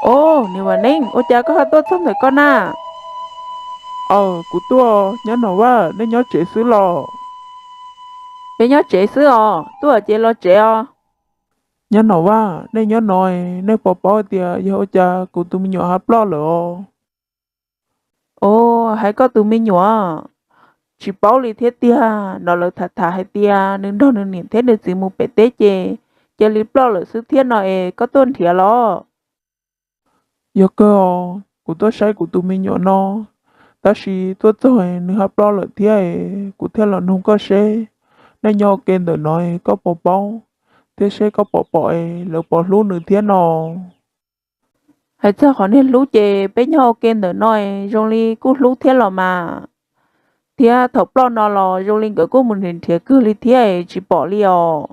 Os, niam Vam Neeb, ua cas koj ho tuaj txog ntawm ko na? Aw, kuv tuaj. Nyab Nom Vaj, nej nyob tsev xwb los? Peb nyob tsev xwb os, tuaj ces los tsev os. Nyab Nom Vaj, nej nyob no, nej puas paub tias yog ua cas kuv tus me nyuam ho ploj lawm os? Os, hais koj tus me nyuam, tsis paub li thiab tiag. No lawv tham tham hais tias nws nrog nws niam thiab nws txiv mus pem teb ces cia li ploj lawm xwb thiab no es koj tuaj nrhiav los? Yog kawg os, kuv tuaj saib kuv tus me nyuam no, tab sis tuaj txog nws ho ploj lawm thiab es kuv thiaj los nug koj seb nej nyob ua ke ntawm no koj puas paub, thiab seb koj pom pom es lawv puas hlub nws thiab no. Hais txog qhov niag hlub ces peb nyob ua ke ntawm no zoo li kuj hlub thiab los mas, thiab thaum ploj no los zoo li nkawd kuj mus nrhiav nrhiav kawg li thiab tsis pom li os.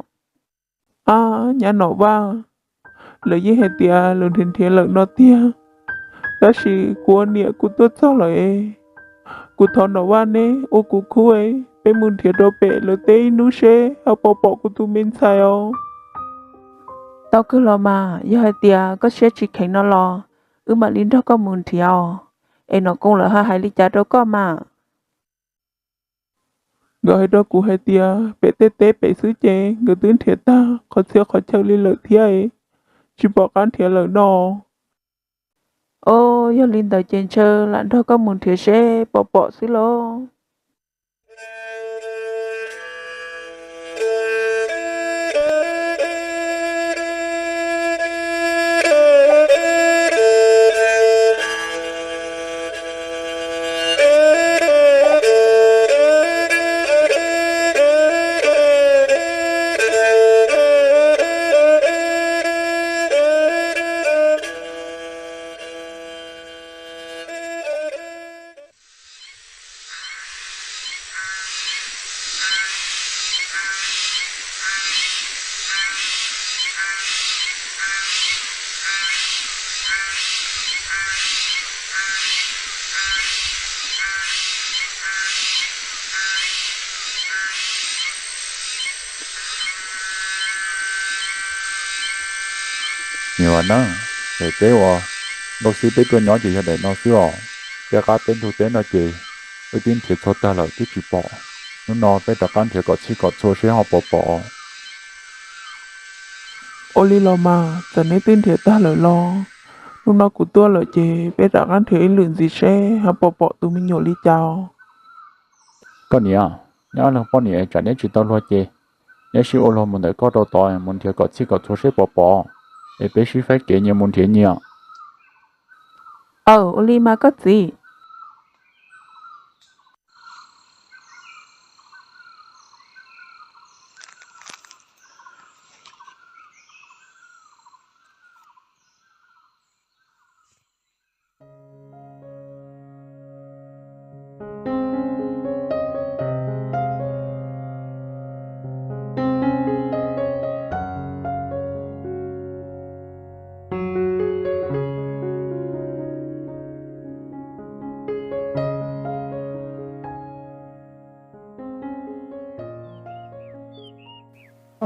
Ab, Nyab Nom Vaj, lawv yeej hais tias lawv nrhiav nrhiav lawm no tiag, tab sis kuv ua niam kuv tuaj txog lawm es kuv thov Nom Vaj neb ua kuv khub es peb mus nrhiav rau pem lawv teb ib hnub seb ho puas pom kuv tus me ntxhais os. Tau kawg los mas, yog hais tias koj siab tsis kheev no los wb mam li nrog koj mus nrhiav os. Es Nom Koob lawv ho hais li cas rau koj mas? Nkawd hais rau kuv hais tias pem tej teb pem xwb ces nkawd twb nrhiav tag qhov txhia qhov chaw li lawm thiab es tsis pom qab nrhiav lawm no. Os, yog li ntawd ces ntshe lam nrog koj mus nrhiav seb puas pom xwb lauj. Niam Vam Neeb, daim teb uas Nkauj Xib peb tuaj nyob ces yog daim no xwb os. Tej qab teb ntug teb no ces wb twb nrhiav txhua tag lawm twb tsis pom. Hnub no peb rov qab nrhiav kom txhij kom txhua seb ho puas pom. Ua li los mas, txawm neb twb nrhiav tag lawm los hnub no kuv tuaj lawm ces peb rov qab nrhiav ib lwm ntxiv seb ho puas pom tus me nyuam li cas. Koj niam, neb ob leeg poj niam tsam neb tsis tau luag ces neb sib ua luag mus ntawm koj rau tod mus nrhiav kom txhij kom txhua seb puas pom, es peb sib faib kev nyias mus nrhiav nyias. Aw, ua li mas koj txiv.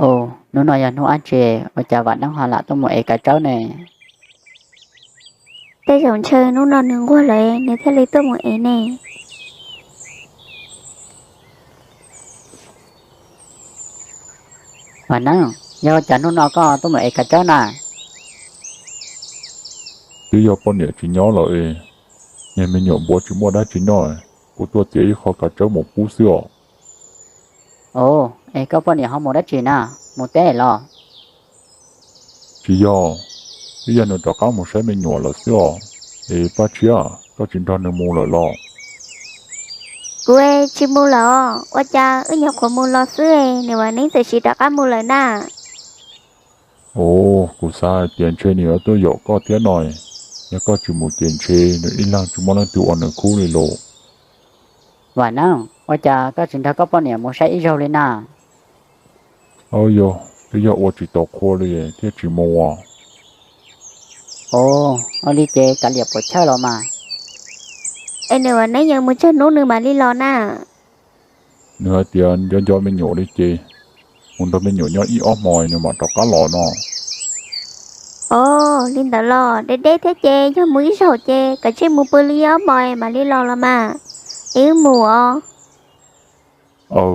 Ua, hnub no yog hnub dab tsi ua cas Vam Neeb ho lam tuaj mus ev kav tsawb ne? Tej zaum ntshe hnub no nws nquag lawm nws thiaj li tuaj mus ev ne. Vam Neeb, yog ua cas hnub no koj tuaj mus ev kav tsawb na? Twb yog poj niam tsis nyob lawm es niag me nyuam npua tsis muaj dab tsi noj, kuv tuaj txiav ib qho kav tsawb mus pub xwb os. Ua, es koj poj niam ho mus dab tsi na, mus teb los? Tsis yog, twb yog nws rov qab mus saib me nyuam lawm xwb os. Es Paj Tshiab, koj tsis nrog nws mus lawm los? Kuv tsis mus lawm os, ua cas wb nyuam qhuav mus los xwb, nws Vam Neeb txawm sim rov qab mus lawm na. Os, kuv xav hais tias ntshe nws yuav tuaj yaum koj thiab no, yog koj tsis mus ces ntshe nws ib leeg tsis muaj leej twg ua nws khub li lauj. Vam Neeb, ua cas koj tsis nrog koj poj niam mus saib ib zaug li na? Aub, yog twb yog ua tsis tau qhua li thiaj tsis mus. Os, ua li ces kav liam puas chawj los mas. Es nws Vam Neeb yuav mus tsawg hnub nws mam li los na? Nws hais tias nco nco me nyuam li ces mus nrog me nyuam nyob ib ob hmo nws mam rov qab los no. Os, li ntawd los deb deb thiab ces yog mus ib zaug ces kav tsij mus pw li ib ob hmo mam li los los mas. Es wb mus os. Aw.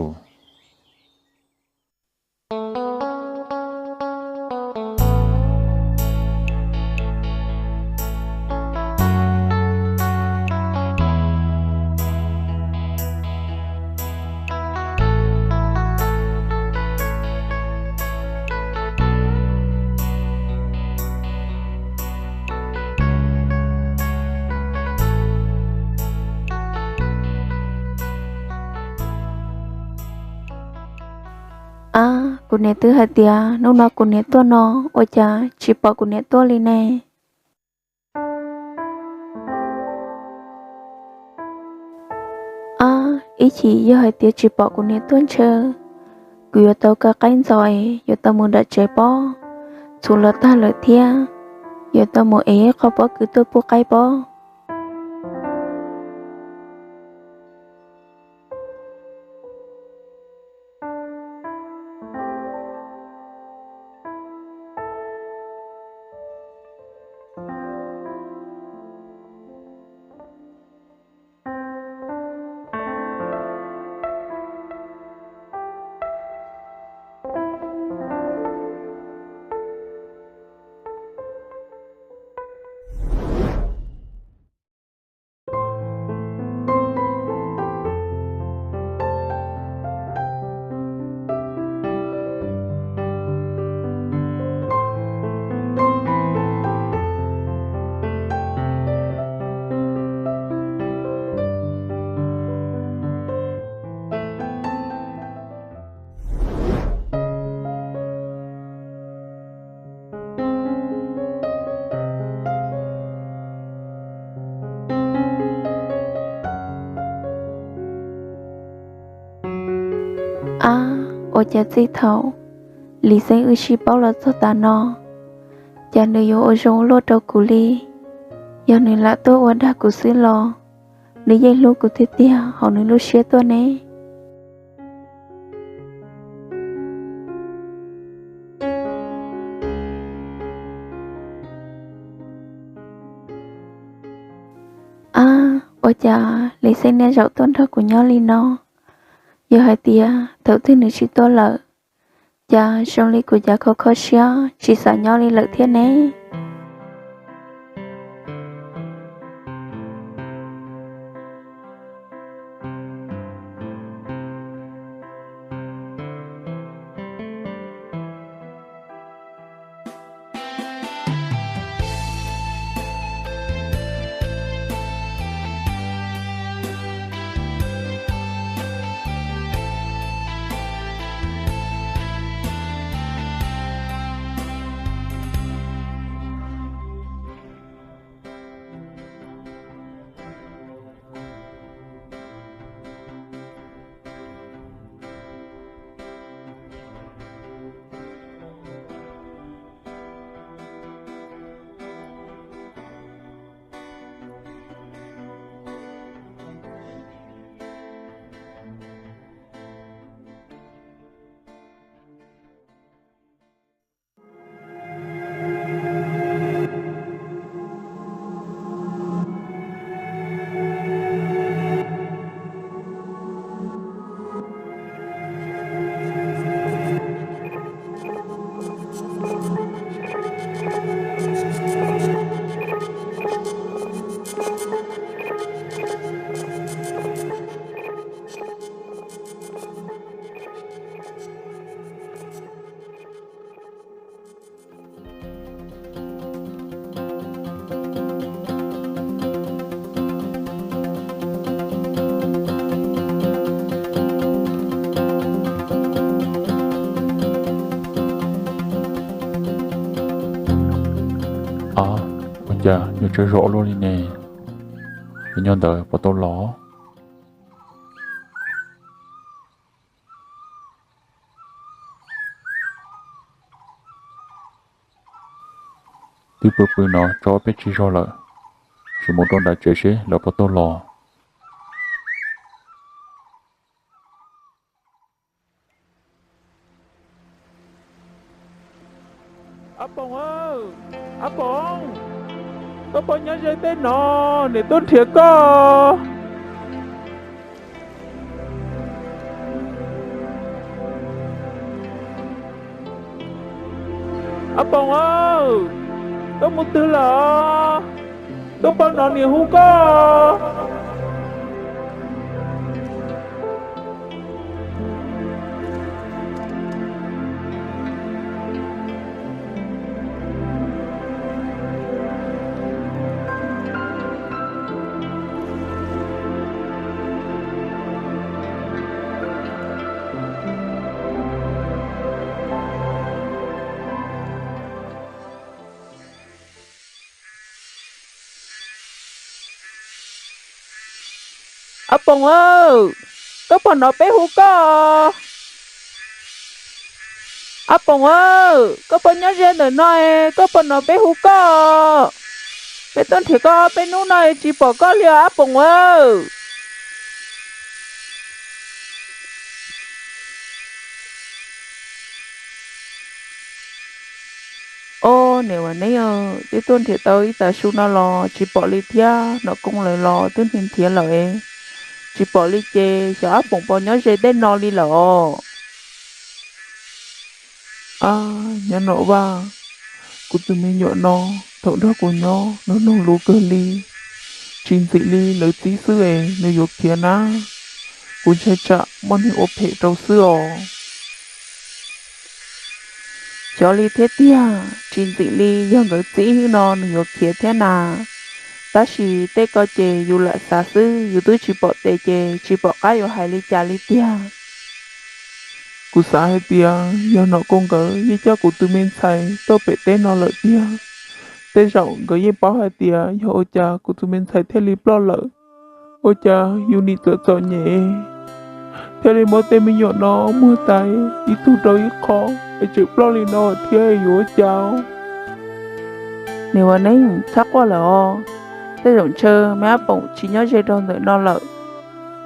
Ab, kuv niam twb hais tias hnub no kuv niam tuaj no, ua cas tsis pom kuv niam tuaj li ne? Ab, ib chim yog hais tias tsis pom kuv niam tuaj ntshe kuv yuav tau kaw qaib ntxov es yuav tau mus nram tsev pob. Txhuv los tag lawm thiab, yuav tau mus ev qho pob kws tuaj pub qaib pob. Ab, ua cas txij thaum Lis Xeeb wb sib paub los txog tas no, cas nws yuav ua zoo luaj rau kuv li? Yog nws lam tuaj ua dag kuv xwb los nws yeej hlub kuv tiag tiag hauv nws lub siab tuaj ne? Ab, ua cas Lis Xeeb niaj zaus tuaj nrog kuv nyob li no? Yog hais tias thaum twg nws tsis tuaj lawm, cas zoo li kuv cas kho kho siab tsis xav nyob li lawm thiab ne? Cas yuav tsawg zog ua luaj li ne? Cov nyuj ntawd puas tau los? Twb pw pw no tso peb tsig zog lawm, sim mus rau nram tsev seb lawv puas tau los. Ab Poom, Ab Poom, koj puas nyob ze tej no? Niam tuaj nrhiav koj. Ab Poom, koj mus twg lawm? Koj puas hnov niam hu koj? Ab Poom, koj puas hnov peb hu koj? Ab Poom, koj puas nyob ze ntawm no? Koj puas hnov peb hu koj? Peb tuaj nrhiav koj peb hnub no tsis pom koj li os Ab Poom. Ob niam ua neeb, twb tuaj nrhiav tau ib tag su no los tsis pom li thiab, nom kooj lawv los twb nrhiav nrhiav lawm, tsis pom li ces xyov Ab Poom puas nyob ze tej no li lawm os. Ab, nyab Nom Vaj, kuv tus me nyuam no thaum nrog kuv nyob nws noog luv kawg li, tsis ntxim li lawv txib xwb es nws yuav khiav na. Kuv ntshai tsam muaj neeg ua phem rau xwb os. Xyov li thiab tiag, tsis ntxim li yog nkawd txib no nws yuav khiav thiab na. Tab sis tej ko ces yus lam xav xwb, yus twb tsis pom tes ces tsis pom qab yuav hais li cas li tiag. Kuv xav hais tias yog nom kooj nkawd yeej coj kuv tus me ntxhais tuaj pem teb no lawm tiag. Tej zaum nkawd yeej paub hais tias yog ua cas kuv tus me ntxhais thiaj li ploj lawm. Ua cas yus nim txom txom nyem thiaj li muab tej me nyuam no muag tais ib tug rau ib qho es tseem ploj li no thiab yuav ua cas? Nws ua neeb txhob quaj lawm os. Tej zaum ntshe me Ab Poom tsis nyob ze rau ntawm no lawm,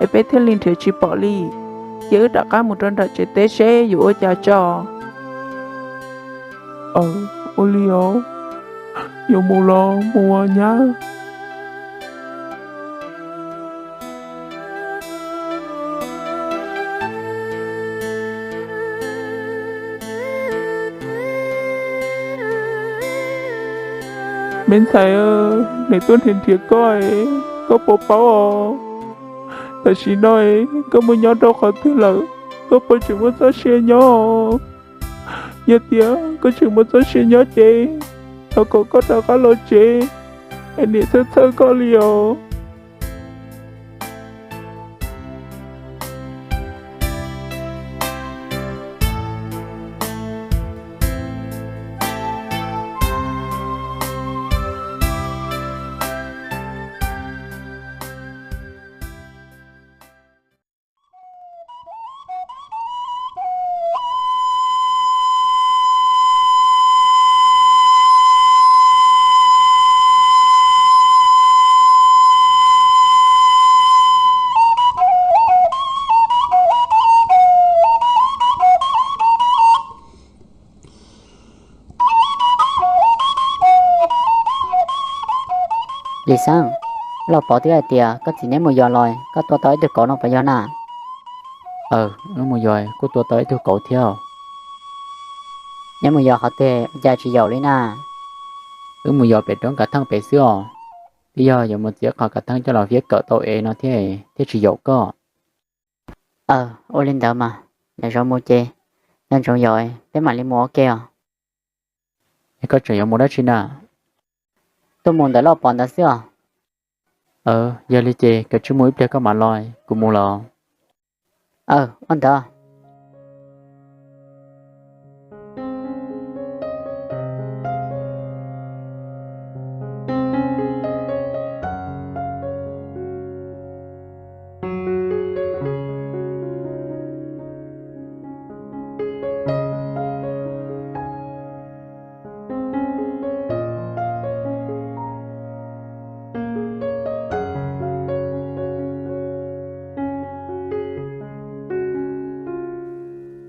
es peb thiaj li nrhiav tsis pom li. Cia wb rov qab mus rau nram tsev teb seb yuav ua cas tso. Aw, ua li os, yuav mus los mus nyab. Me ntxhais, nws tuaj nrhiav nrhiav koj, koj puas paub os? Tam sim no koj mus nyob rau qhov twg lawm? Koj puas tseem muaj txoj sia nyob? Yog tias koj tseem muaj txoj sia nyob ces thov kom koj rov qab los tsev, es niam txhawj txhawj koj li os. Lis Xab, Lauj Pov twb hais tias koj txiv neb mus yos los koj tua tau ib tug kauv no puas yog na? Aw, wb mus yos kuj tua tau ib tug kauv thiab. Neb mus yos qhov twg ua cas tsis yaum li na? Wb mus yos pem roob kav theej pem xwb os. Twb yog yuav mus txiav qhov kav theej coj los fiab kawm tau ev no thiab thiaj tsis yaum koj. Aw, ua li ntawd mas, nyob zoo mus ces, nyob zoo yos, peb mam li mus ua ke os. Es koj tseem yuav mus dab tsi na? Tuaj mus ntawm Lauj Pov ntawd xwb os. Aw, yog li ces koj cia li mus ib pliag koj mam los, kuv mus los. Aw, ua ntawd.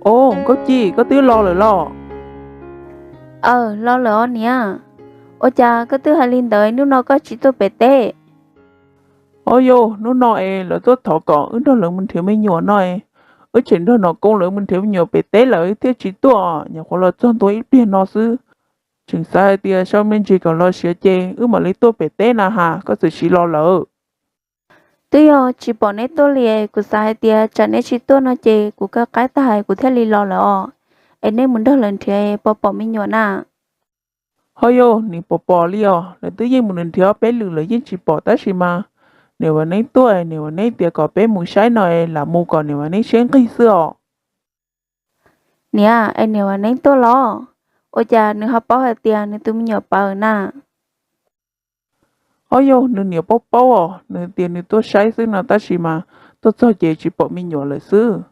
Au, Nkauj Ci, koj twb los lawm los? Aw, los lawm os niam. Ua cas koj twb hais li ntawd hnub no koj tsis tuaj pem teb? Au yog, hnub no es lawv tuaj thov kom wb nrog lawv mus nrhiav me nyuam no es, wb tseem nrog Nom Koob lawv mus nrhiav me nyuam pem teb lawm thiaj tsis tuaj, nyuam qhuav los txog ntua ib pliag no xwb. Tseem xav hais tias sau me ntsis kom los siav ces wb mam li tuaj pem teb na has, koj txawm sim los lawm. Twb yog tsis pom neb tuaj li, kuv xav hais tias tsam neb tsis tuaj no ces kuv kaw qaib tag hais kuv thiaj li los lawm os. Es neb mus nrog lawv nrhiav puas pom me nyuam na? Ho yog, nim pom pom li os, lawv twb yeej mus nrhiav ob peb lwm lawv yeej tsis pom tab sis mas niam Vam Neeb tuaj, niam Vam Neeb tias kom peb mus saib no es lam mus kom niam Vam Neeb siab nqig xwb os. Niam, es niam Vam Neeb tuaj los? Ua cas nws ho paub hais tias nws tus me nyuam pawv na? Ob yog, nws niam paub paub os, nws tias nws tuaj saib xwb no tab sis mas tuaj txog ces tsis pom me nyuam lawm xwb.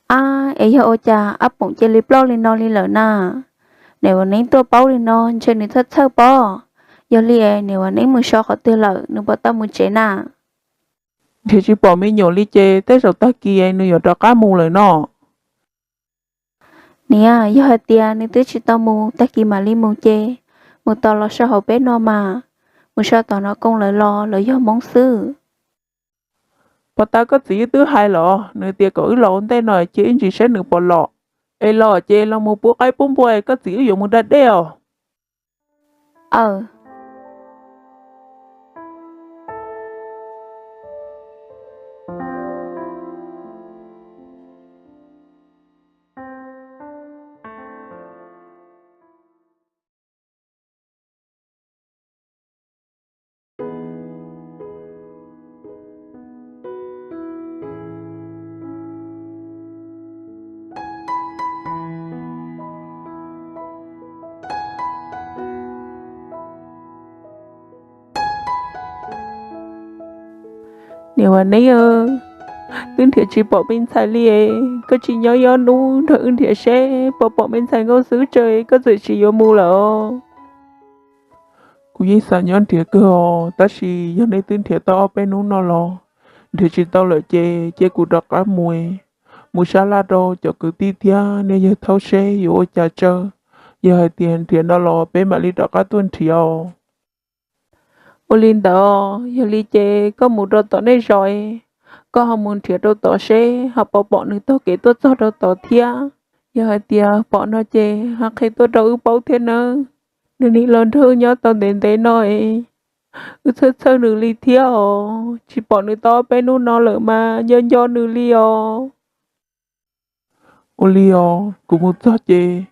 Ab, es yog ua cas ab poom cia li ploj li no li lawm na? Niam Vam Neeb tuaj paub li no ntshe nws txhawj txhawj pob. Yog li es niam Vam Neeb mus so qhov twg lawm, nws puas tau mus tsev na? Nrhiav tsis pom me nyuam li ces tej zaum tag kis nws yuav rov qab mus lawm no. Niam, yog hais tias nws twb tsis tau mus, tag kis mam li mus ces mus tos los so hauv peb no mas. Mus so tom Nom Koob lawv los lawv yog Hmoob xwb. Puag ta koj txiv wb twb hais los, nws tias kom wb los ua ntej no ces ib ntsis saib nws puas los. Es los ces los mus pub qaib pub npua, koj txiv wb yuav mus da dej os. Aw. Niam Vam Neeb, twb nrhiav tsis pom me ntxhais li, koj tsis nyob ib ob hnub nrog wb nrhiav seb puas pom me ntxhais nkauj xwb tso, koj txawm tsis yuav mus lawm os. Kuv yeej xav nyob nrhiav kawg os, tab sis yog nej twb nrhiav tau ob peb hnub no los nrhiav tsis tau lawm ces cia kuv rov qab mus, mus sab laj rau cov kwv tij thiab nej yawg thaub seb yuav ua cas tso. Yog hais tias nrhiav no los peb mam li rov qab tuaj nrhiav os. Ua li ntawd, yog li ces koj mus rau tom nej zos, koj ho mus nrhiav rau tod seb ho puas pom nws taug kev tuaj txog rau tod thiab. Yog hais tias pom no ces ho qhia tuaj rau wb paub thiab nawb. Nws nim los nrog wb nyob tau ntev ntev no es, wb txhawj txhawj nws li thiab os, tsis pom nws tau ob peb hnub no lawm mas nco nco nws li os. Ua li os, kuv mus txog ces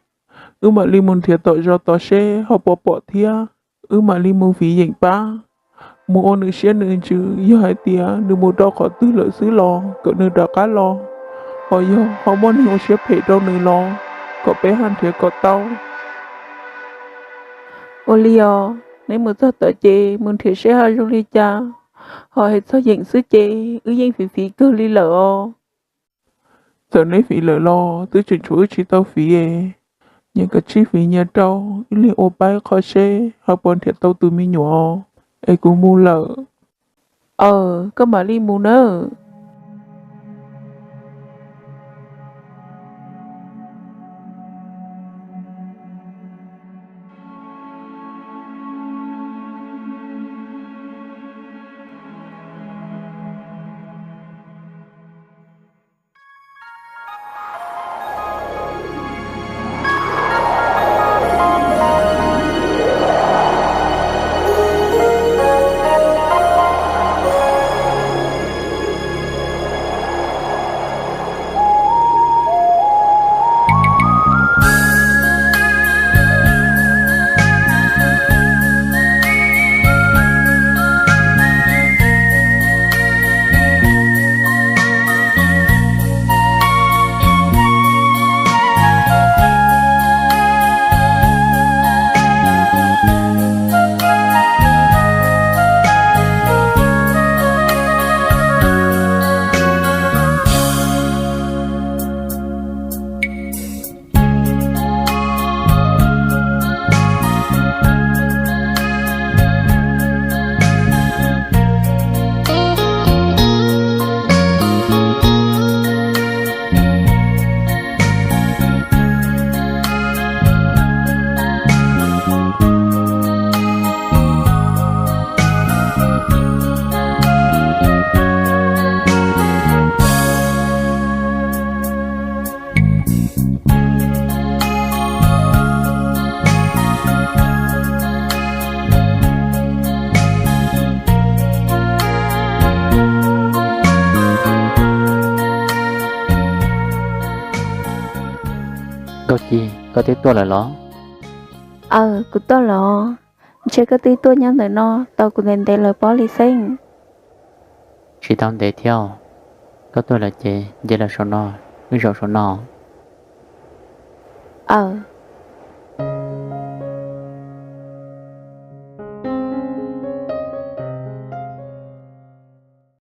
wb mam li mus nrhiav tom zos tod seb ho puas pom thiab, wb mam li mus fiv yeem pab, mus ua nws siab nws ntsws, yog hais tias nws mus rau qhov twg lawm xwb los kom nws rov qab los, ho yog ho muaj neeg ua siab phem rau nws los kom peb ho nrhiav kom tau. Ua li os, neb mus txog tod ces mus nrhiav seb ho zoo li cas, ho hais txog yeem xwb ces wb yeej fiv fiv kawg li lawm os. Txawm neb fiv lawm los twb tseem tshuav wb tsis tau fiv es, nyias kav tsij fiv nyias rau, wb leeg ua pab qho seb ho puas nrhiav tau tus me nyuam, es kuv mus lawm. Aw, koj mam li mus nawb. Ci, koj twb tuaj lawm los? Aw, kuv tuaj los. Ntshe koj twb tuaj nyob ntawm no tau kuv ntev ntev lawm pob Lis Xeeb. Tsis tau ntev thiab. Koj tuaj lawm ces nce los saum no, wb zaum saum no. Aw,